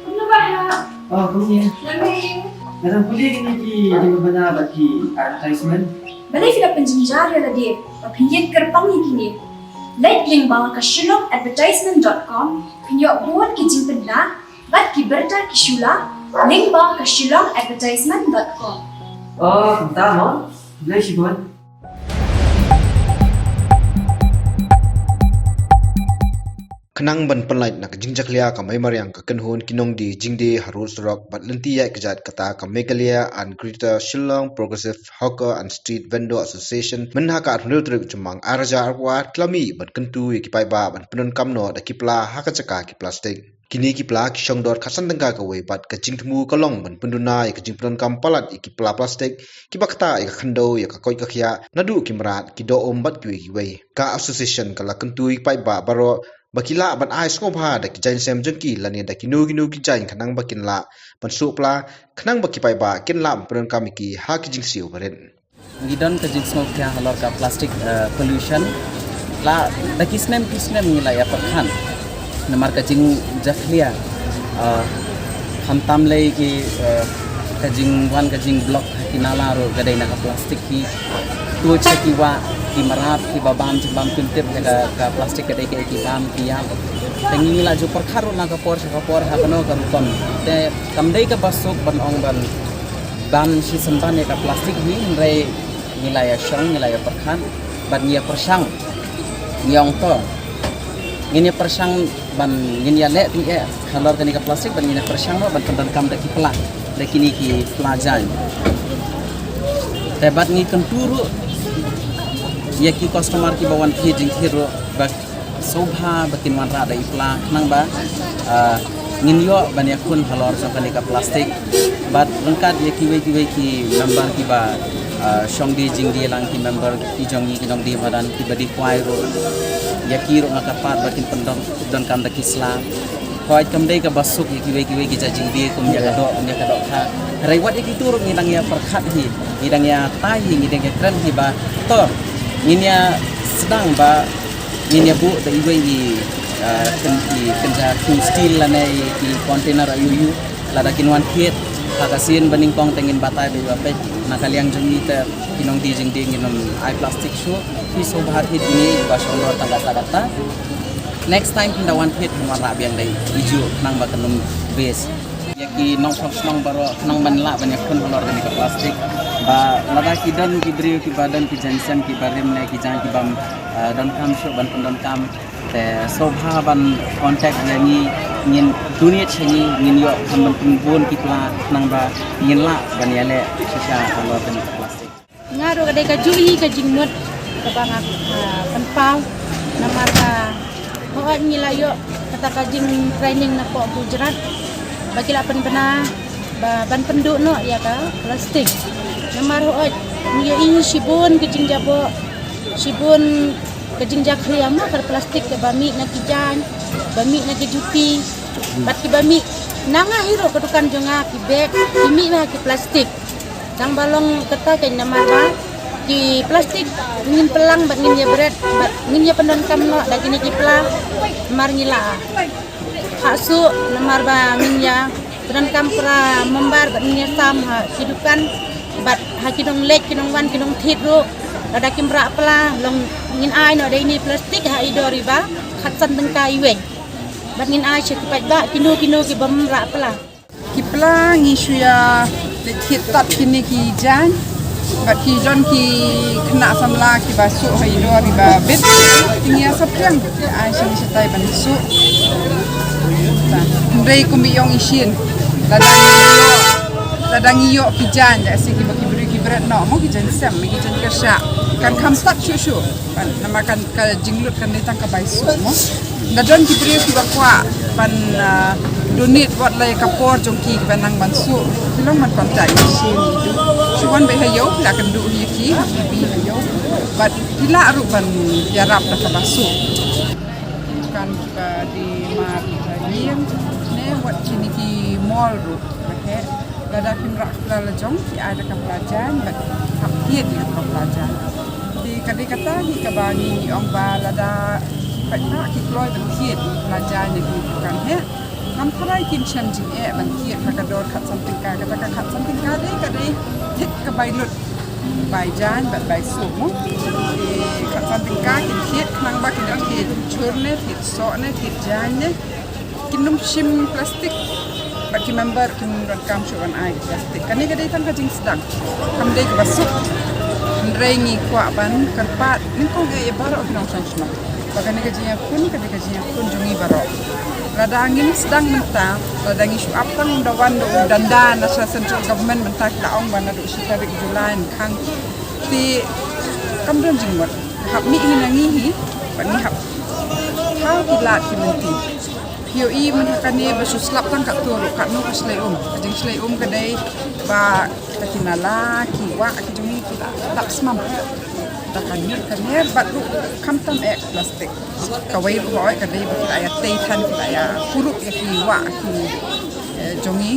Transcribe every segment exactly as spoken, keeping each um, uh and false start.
Kumno ba ha? Oh, kumne. Nga dang pule kine ki jingpynbna bad ki advertisement. Balei phi la pynjynjar ïa lade ba phin ïeng kyrpang ïa kine? Leit lyngba ka shillong advertisement dot com, phin ïoh bun ki jingpynbna bad ki bynta ki shu la, lyngba ka shillong advertisement dot com. Oh, kumta mo? Balei shibun? Khnang ban pynlait na ka jingjakhlia ka mei mariang ka kynhun ki nongdie jingdie ha road surok bad lynti ïaid kjat, kata ka Meghalaya and Greater Shillong Progressive Hawker and Street Vendor Association, mynha ka arphew tarik u Jymmang arhajar arphew ar, ki la mih ban kyntu ïa ki paidbah ban pyndonkam noh da ki pla ha ka jaka ki plastik. Kine ki pla ki shong dor khatsan tyngka kawei bad ka jingthmu ka long ban pynduna ïa ka jingpyndonkam palat ïa ki pla plastik kiba ktah ïa ka khyndew, ïa ka koit ka khiah, naduh ki mrad, ki doh um bad kiwei kiwei. Ka association ka la kyntu ïa ki paidbah baroh ba ki lah ban ai sngewbha da ki jaiñsem jong ki lane da kino kino ki jaiñ khnang ba kin lah ban suh pla, khnang ba ki paidbah kin lah ban pyndonkam ïa ki ha ki jingsiew barit. Ngi don ka jingsngewkhia halor ka plastic, eh, pollution. La da ki snem ki snem ngi la ïa pyrkhat namar ka jingjakhlia, eh, khamtam lei ki, eh, ka jingwan ka jingblock ha ki nala ruh ka dei na ka plastic. Ki tuid sha ki wah, ki mrad kiba bam jingbam pyntip ïa ka, ka plastic ka dei kaei, ki bam ki ïap. Te ngi la ju pyrkhat ruh na ka por sha ka por ha kano ka rukom. Te kam dei kaba suk ban ong ban ban shisien ban ïa ka plastic hi, hynrei ngi la ïa shong, ngi la ïa pyrkhat bad ngi ïa pyrshang. Ngi ong to, ngin ïa pyrshang ban, ngin ïa leh tyngeh halor kane ka plastic bad ngin ïa pyrshang noh ban pyndonkam da ki pla, da kine ki pla jaiñ. Te bad ngi kyntu ruh ïa ki customer kiba wan thied jingthied ruh ba sngewbha ba kin wanrah da i pla khnang ba, ah, ngin ïoh ban ïakhun halor jong kane ka plastic. Bad ryngkat ïa kiwei kiwei ki member kiba, ah, shong die jingdie lang, ki member ki jong ngi ki nongdie madan kiba dei khwai ruh, ïa ki ruh nga kyrpad ba kin pyndon, pyndonkam da ki sla. Hooid, kam dei kaba suk ïa kiwei kiwei ki jait jingdie kum ïa ka doh, kum ïa ka dohkha. Hynrei wat ïa kito ruh ngi dang ïa pyrkhat hi, ngi dang ïa tai hi, ngi dang ïa kren hi ba to ngin ïa sdang ba ngin ïa buh da iwei i, ah, kyn-, i kynja khun steel lane i, i container ïoh ïoh. Lada kin wan thied ha ka sien ba nyngkong te ngin batai ba ïoh peit na ka liang jong ngi te ki nongdie jingdie ngin ym ai plastic shuh. Phi sngewbha thied ïa ngi ba shong dor tang katta katta. Next time phin da wan thied phin wanrah biang da i juh khnang ba kan ym waste. Ïa ki nongshong shnong baroh khnang ban lah ban ïakhun halor kane ka plastic. Ba lada ki don ki briew kiba don ki jaiñsem kiba rim ne ki jaiñ kibym, eh, donkam shuh ban pyndonkam, te sngewbha ban contact ïa ngi, ngin donate sha ngi, ngin ïoh kham ban pynbun ki pla khnang ba ngin lah ban ïaleh shisha halor kane ka plastic. Nga ruh ka dei kajuh hi ka jingmut kaba nga, ah, pynpaw namar ba hooid ngi la ïoh kata ka jingtraining napoh Gujarat ba ki la pynbna ba ban pynduh noh ïa ka plastik. Namar hooid ngi ïohi shibun ka jingjaboh, shibun ka jingjakhlia mo ka plastik kaba mih na ki jaiñ, ba mih na ki juti, bad kiba mih na nga hi ruh ka dukan jong nga ki bag ki mih na ki plastik. Tang ba long kata ka namar ba ki plastik ngin pynlang bad ngin ïa bret bad ngin ïa pyndonkam noh da kine ki pla namar ngi la ha suk namar ba ngin ïa pyndonkam para member bad ngin ïa sam ha ki dukan bad ha ki nongleit ki nongwan ki nongthied ruh. Lada kim rah pla long ngin ai noh da ine plastik ha i dor iba khatsan tyngka iwei bad ngin ai sha ki paidbah kino kino kibym rah pla. Ki pla ngi shu ïa leit thied tad kine ki jaiñ bad ki don ki khynnah samla kiba suk ha i dor iba bit. Ngi ïa saphriang ai sha ngi shatai ban suk. Hynrei kumba ong i shin, lada ngi ïoh, lada ngi ïoh ki jaiñ da si kiba ki briew ki bret noh mo ki jaiñ sem ki jaiñ kyrshah kan kham stad shuh shuh. Namar kan ka jinglut kan dei tang ka bai suk mo. Da don ki briew kiba kwah ban, ah, donate wat la ka por jong ki kiba nang ban suk. Ki long ban contact ïa ki shin. Shu wan beit ha ïew, la kynduh ïa ki ha P B ha ïew. Bad ki lah ruh ban ïarap da kaba suk. Kan kiba dei mar ha ïing ne wat kine ki mall ruh. Okay. Lada kim rah pla la jong ki ai da ka pla jaiñ bad hap thied ïa ka pla jaiñ. Te ka dei kata hi kaba ngi ong ba lada Paidbah ki kloi ban thied la jaiñ ïa ki dukan heh. Ngam tharai kin shem jingeh ban thied ha ka dor khatsan tyngka, kata ka khatsan tyngka dei ka dei thied ka bai lut bai jaiñ bad bai suk mo. Te khatsan tyngka kin thied khnang ba kin da thied jhur ne, thied soh ne, thied jaiñ ne. Kin ym shim plastik bad ki member kin ym donkam shuh ban ai plastik. Kane ka dei tang ka jingsdang, kam dei kaba suk. Hynrei ngi kwah ban kyrpad nyngkong eh ïa baroh ki nongshong shnong ba kane ka jingïakhun ka dei ka jingïakhun jong ngi baroh. Lada ngim sdang mynta, lada ngi shu ap tang da wan da u danda na sha central government mynta ki la ong ba naduh shi tarik July yn khang. Te kam don jingmut. Hap mih hi na ngi hi bad ngi hap thaw ki lad ki lynti. Phi ïohi mynta kane ba shu slap tang katto ruh, katno ka shlei um. Ka jingshlei um ka dei ba kita ki nala, ki wah ki jong ngi ki la dap smam da ka ñiut ka ner bad ruh khamtam eh plastik. Kawei ruh hooid ka dei ba ki la ïa tei than, ki la ïa kurup ïa ki wah ki, eh, jong ngi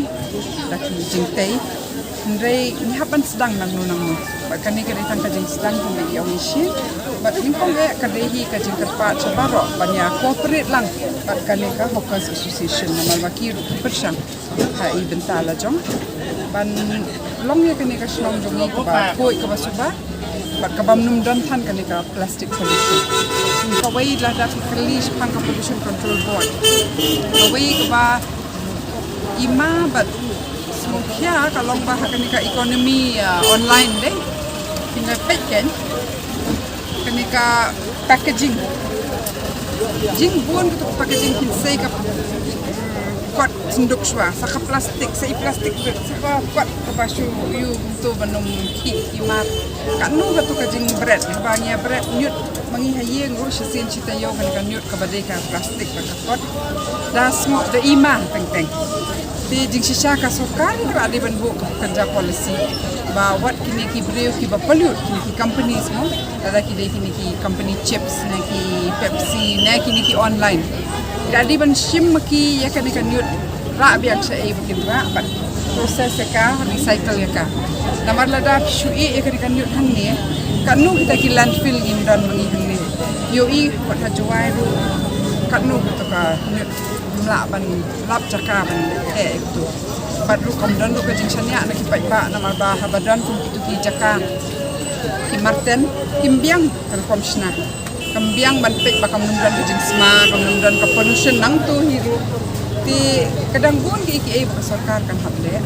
da ki jingtei. Hynrei ngi hap ban sdang nangno nangno. Bad kane ka dei tang ka jingsdang kaba ngi ong shisien. Bad nyngkong eh ka dei hi ka jingkyrpad sha baroh ban ïa cooperate lang bad kane ka Hawkers Association namar ba ki ruh ki pyrshang ha i bynta la jong ban long ïa kane ka shnong jong ngi kaba khuid kaba suba bad kaba ym don than kane ka plastic pollution. Kawei lada phi kylli shaphang ka Pollution Control Board, kawei kaba i ma bad sngewkhia ka long ba ha kane ka economy, ah, online dei, phin da peit kein kane ka packaging. Jingbun katu ka packaging phin sei ka kot synduk shuwa sa ka plastik, sa i plastik bit, sa ka kot kaba shu ïoh to ban ym khih i mar. Katno katu ka jingbret kaba ngi ïa bret ñiut ma ngi ha ïing ruh shisien shi taïew kane ka ñiut kaba dei ka plastik bad ka kot. Da sngewbha da i ma teng teng. Te jingshisha ka sorkar hi ruh ka dei ban buh ka kynja policy ba wat kine ki briew kiba pollute, kine ki companies mo, lada ki dei kine ki company chips ne ki Pepsi ne kine ki online, ka dei ban shim ma ki ïa kane ka ñiut, rah biang shaei ba kin rah bad process ïa ka, recycle ïa ka. Namar lada phi shu ïeh ïa kane ka ñiut hangne, katno kita ki landfill ngim don ma ngi hangne. Ïohi wat ha Jowai ruh katno kata ka ñiut ym lah ban lap jaka ban eh ïa katu. Bad ruh kam don ruh ka jingshaniah na ki paidbah namar ba haba don kum kitu ki jaka ki marten kim biang ka rukom shna. Kam biang ban peit ba kam nym don ka jingsma, kam nym don ka pollution nangtu hi ruh. Te ka dang bun kiei kiei ba ka sorkar kan hap leh.